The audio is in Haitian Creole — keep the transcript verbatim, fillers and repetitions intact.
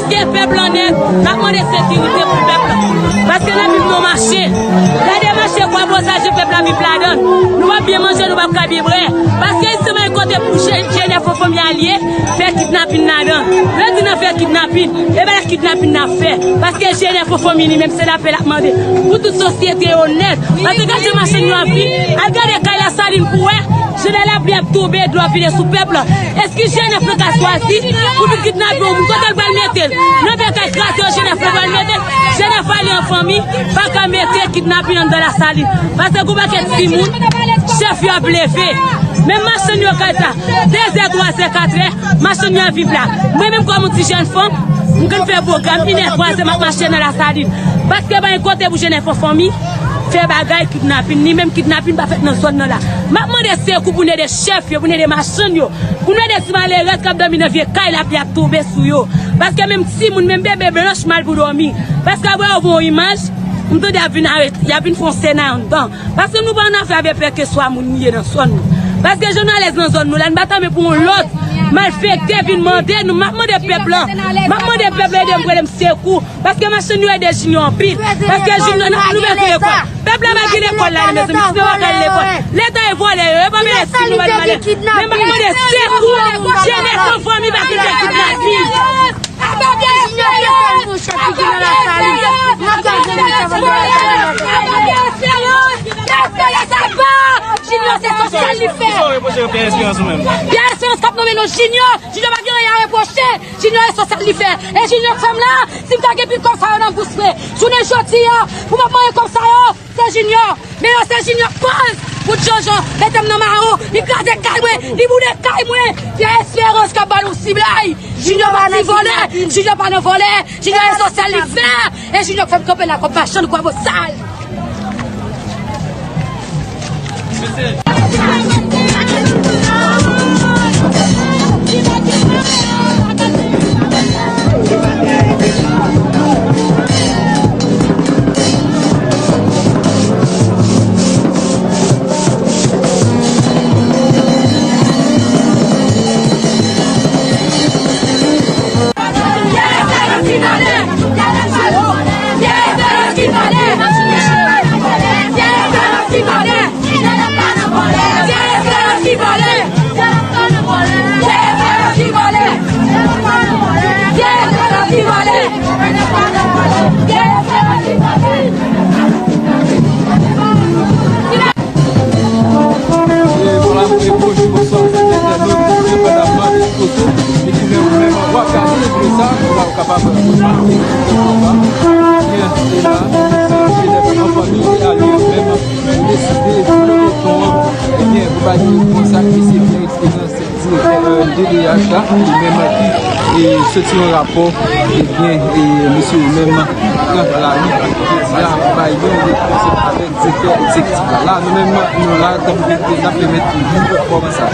Ke pèp lan nèt, n ap mande sekirite pou pèp lan. Paske n ap viv nan mache. Gade mache kwa bozaje pèp la viv ladan. Nou p ap byen manje, nou p ap ka byen bwè. Paske isit se yon kote pou G N F fanmi alye, fè kidnapin ladan. Lè di n ap fè kidnapin, e pa kidnapin n ap fè. Paske G N F fanmi li menm se lapè l ap mande. Pou tout sosyete yo nèt. Paske gade mache nou ap viv. Al gade kay Lasalin pou wè. Jounen lapli ap tonbe, dlo ap vide sou pèp la. Èske G N F lan ka chwazi pou nou kidnape yon moun? Kote l pral mete l? Nan vye kay kraze yo G N F lan pral mete l? G N F ale an fanmi, pa ka mete kidnapin anndan Lasalin. Paske gon pakèt timoun, chèf yo ap leve. Men machann yo kay sa, de zè, twa zè, kat zè, machann yo ap viv la. Mwen menm kòm yon ti jèn fanm, m konn fè pwogram, inè, twa zè, m ap mache nan Lasalin. Paske pa gen kote pou G N F an fanmi, fè bagay kidnapin, ni menm kidnapin pa fèt nan zòn nan la. M ap mande sekou pou n ede chèf yo, pou n ede machann yo, pou n ede ti malerèz k ap dòmi nan vye kay lapli ap tonbe sou yo. Paske menm timoun, menm bebe blanch mal pou dòmi. Paske apre yo voye yon imaj, m tande y ap vin arete, y ap vin fè yon sènaryo anndan. Paske nou pa annafè avè pè ke swa moun ye nan zòn nou. Paske jan nou alèz nan zòn nou la, nou pa tanmen pou yon lòt malfektè vin mande nou. M ap mande pèp lan, m ap mande pèp lan ede m, rele m sekou. Paske machann yo ede Junior anpil. Paske Junior, nou, nou bezwen lekòl. Pèp la pa gen lekòl la, mezanmi. Ti pèp pa ka al lekòl. Leta e vòlè yo, yo pa merite nou pa di malè. Men m ap mande sekou. Jenès an fanmi pa kite kidnapin. Junior se sosyal li fè. Pierre Espérance k ap nonmen non Junior. Junior pa gen anyen a repwoche. Junior e sosyal li fè. E Junior fè m la, si m ta gen pil kòb sa yo nan bous mwen, jounen jodi a, pou m ap manje kòb sa yo, se Junior. Men yo se Junior k koz. Kout Jojo mete m nan mawo, li kraze kay mwen, li boule kay mwen. Pierre Espérance k ap ba nou siblay. Junior pa ti vòlè, Junior pa nan vòlè, Junior e sosyal li fè. E Junior k fè m kanpe la kòm machann kwa bosal. E, bonjou, bonswa, tout entènot, tout depandamman de kote, e ki lè ou menm w ap gade videyo sa, ou kapab abòne, e la, se Jenès an fanmi, e alye menm, deside pou le ton, ebyen, pou bay yon konsèy, se Pierre Espérance, direktè, e, D D H la, li menm ki, e, soti yon rapò, ebyen, e, mesye yo menm pran lari, jodi a, bay yon repons avèk direktè egzekitif la. La, nou menm, nou la, tankou direktè, n ap pèmèt nou kòmanse.